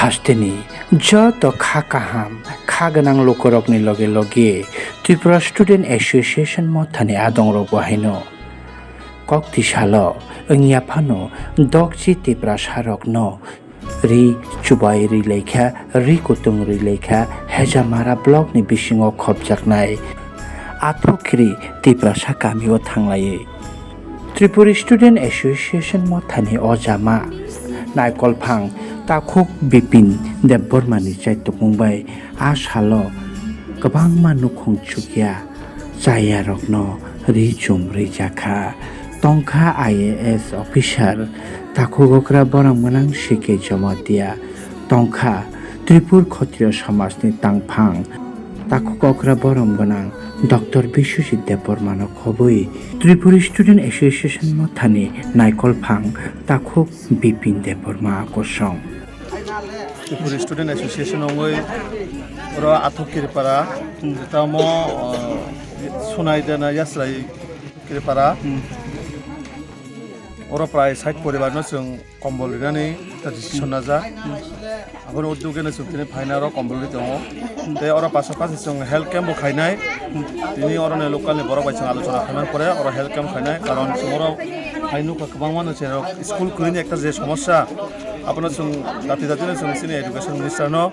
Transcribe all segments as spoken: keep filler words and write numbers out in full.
Hasteni joto kha kaham, kha gwnang lukurokni loge loge Tripura Student Association mothani adongrokbo haino kok tisalo wngya phano dokchi Tiprasarokno ri chubai ri laikha, ri kutung ri laikha, Hejamara block ni bisingo khopjaknai Athukiri Tiprasa kamio thanglaiwi Tripuri Student Association mothani o jama naikolphang takhuk Bipin Debbarma ni chaitokmung bai a salo kwbangma nukhung chukya chayarokno ri chum rijakha. Tongkha I A S officer, takhuk okra borom gwnang C K Jamatia, tongkha Tripur Khotriyo Samajni tangphang, takhuk okra borom gwnang Doctor Biswajit Debbarmano khobwi Tripuri Student Association mothani naikolphang takhuk Bipin Debbarma kosong. Tripuri Student Association wngwi oro Athuk Kiripara, tamo, uh, Sunai Dena Yasrai Kiripara. Oro prai sait poribar no chwng kombol rinani ekta decision najak. Aboni uddogeno chwng tini phaina oro kombol ri tongo. Tei oro pasapasi chwng health camp bo khainai. Tini oroni local ni borok bai chwng alochona khaimani pore oro health camp khainai. Karon chwng oro hai nukha kwbangma no cherok school kwrwini ekta je somosya. Abono chwng dati dati no chwng chini education minister no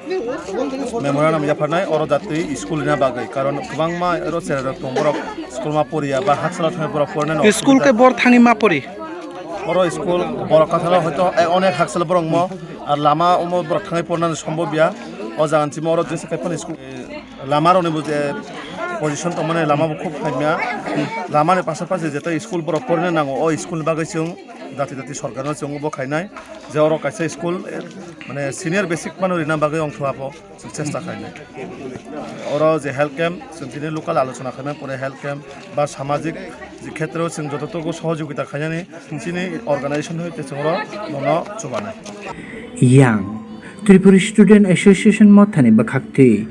memorandum yapharnai oro jatwi school rina bagwi. Karon kwbangma oro cherok tong borok school ma poriya ba haksalo thangwi borok pornai no School ke bor thangwi ma pori? Oro school borok kathalo hoito, eh, onek haksal borok mo, ar lama omo borok thangwi pornani sombob ya. O jaga ni simi oro jesa kaiphano school, eh, lama rokni bo je position tongmani lama bo khub hamya. Lama ni pasapasi jeto school borok porina nango, o school ni bagwi chwng jati jati sorkar no chwng bo khainai je oro kaisa school, eh, mane senior basic mano rina bagwi ongthu abo. Chwng chesta khainai. Oro je health camp, chwng tini local alochona khaimani pore health camp ba samajik je khetreo chwng jototogo sohojogita khainani chini organization hoi te chwng oro bono chubanai. Yang Tripuri Student Association mothani bwkhaktwi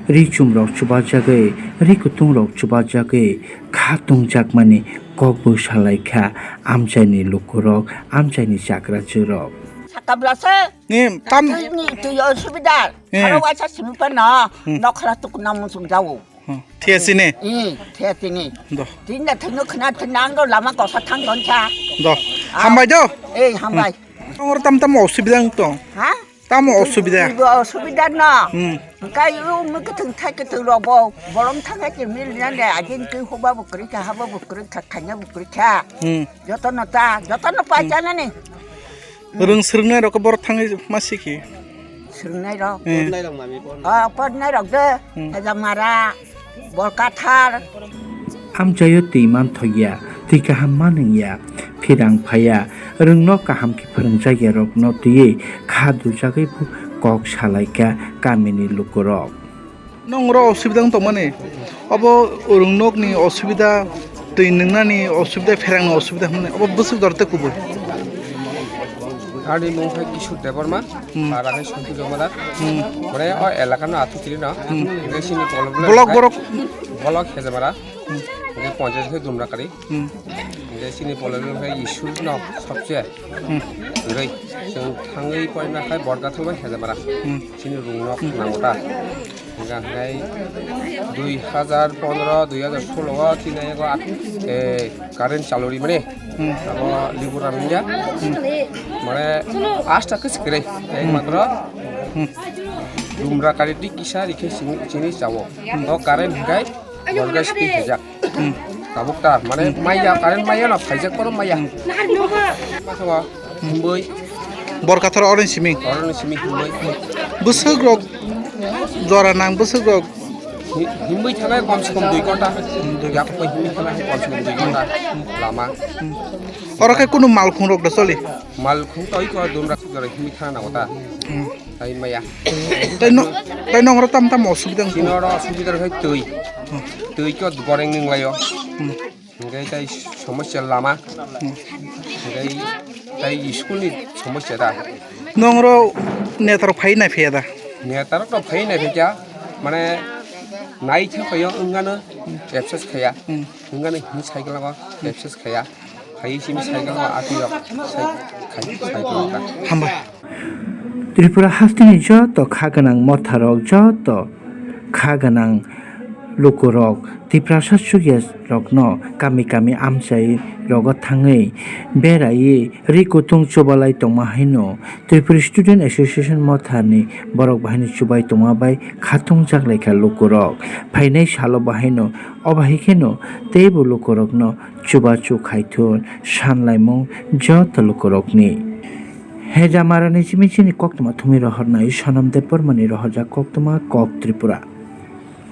ri chumrok chubajagwi, ri kutungrok chubajagwi kha tungjakmani kokbo salaikha amchaini lukurok, amchaini chakrajwrok. Sakabla se. Ni tam Twi ni twi osubida. Eh. Aro waisa simi pa na. Hmm. Nokra tuk na musung jawo. Hmm. Thia sini. Eh, thia sini. Do. Tinda thino khna thina ando lama kosa thang don cha. Do. Ah. Hambai do. Eh, hambai. Hmm. Ongor tam tam osubida tong. Ha? Tam osubida. Twi osubida na. Hmm. Kai u mi kethung thai kethung robo. Bolong thang ke mil na ne ajin twi hoba bukri kha, haba bukri kha, khanya bukri kha. Hmm. Joto no ta, joto no pa cha na ni. Rwng swrwngnairokbo borok thangwi ma sikhi? Swrwngnairok? Eh. Pornairok mami, pornai. Ah, pornairok de. Hmm. Hajamara, Bolkathar. Amchaio twi manthokya, twi kaham manwngya, phirang phaiya, rwngno kaham khe phwrwngjakyarokno twiwi kha dujagwi bo kok salaikha kamini lukurok. Nongro osubida wng tongmani. Obo rwngnokni osubida, twi nwngnani osubida, pherangni osubida hwnmani. Obo bwswk jora tei kubui. Ani mung khe Kishore Debbarma, hmm, para khe Santu Jamadat. Hmm. Pore o elaka no Athukiri no. Hmm. Hingke sini polok Block borok. Bolok Hejamara. Hmm. Hingke ponchayat khe Dumrakari. Hmm. Hingke sini polok khe Isur no sobse. Hmm. Hingke chwng thangwi poina khai Borkathal bai Hejamara. Hmm. Chini rung nok, hmm, nangota. Hingka hingkai dui hazar pondro, dui hazar solo o tini ego at-, eh, current chaluri mani. Hmm. Abo libur ramya. Hmm. Mane asta kis kre. Hmm. Ekmatro, hmm, Dumrakari di kisa rikhe chini, chini chawo. Hmm. O current hingkai borga spi hijak. Hmm. Tabuk ta, mane, hmm, maya, current maya na phaijak poro maya. Hmm. Masawa, hmm, himboi. Borkathar oroni simi. Oroni simi himboi. Bwswk rok jora nang, bwswk rok. Hi-, himboi thanai kom se kom dui ghonta. Hmm, dui. Yak pai himboi thanai kom se kom dui ghonta. Lama. Hmm. Oro khe kunu malkhung rok da choli? Malkhung to iko Dumra jora himboi thana nangota. Hmm. Tai maya. Tai no, tai nongro tam tam osubida wngkha. Chini oro osubida khe twi. Hmm. Twi khe goreng nunglaio. Hmm. Hingke tai somosya lama. Hmm. Hingke tai school ni somosya da. Nongro netarok phai nai phaiya da? Netarok to phai nai phaiya. Mane nai thang phaio wngano absence khaya. Hmm. Wngano hin cycle no absence khaya. Isi mi cycle ba ati rok, cycle rok. Hambai. Tripura hasteni joto kha gwnang motharok, joto kha gwnang lukurok Tiprasa chukya rokno kami kami amchai rogo thangwi beraiwi ri kutung chubalai tongma haino Tripura Student Association motharni borok bahaino chubai tongma bai khatung jak laikha lukurok. Phainai salo bahaino obahikheno teibo lukurokno chubachu khaithun sanlaimung joto lukurokni. Heja Marani simi chini koktwma thumwi rohornai Sonam Debbarmani rohorjak koktwma Kok Tripura.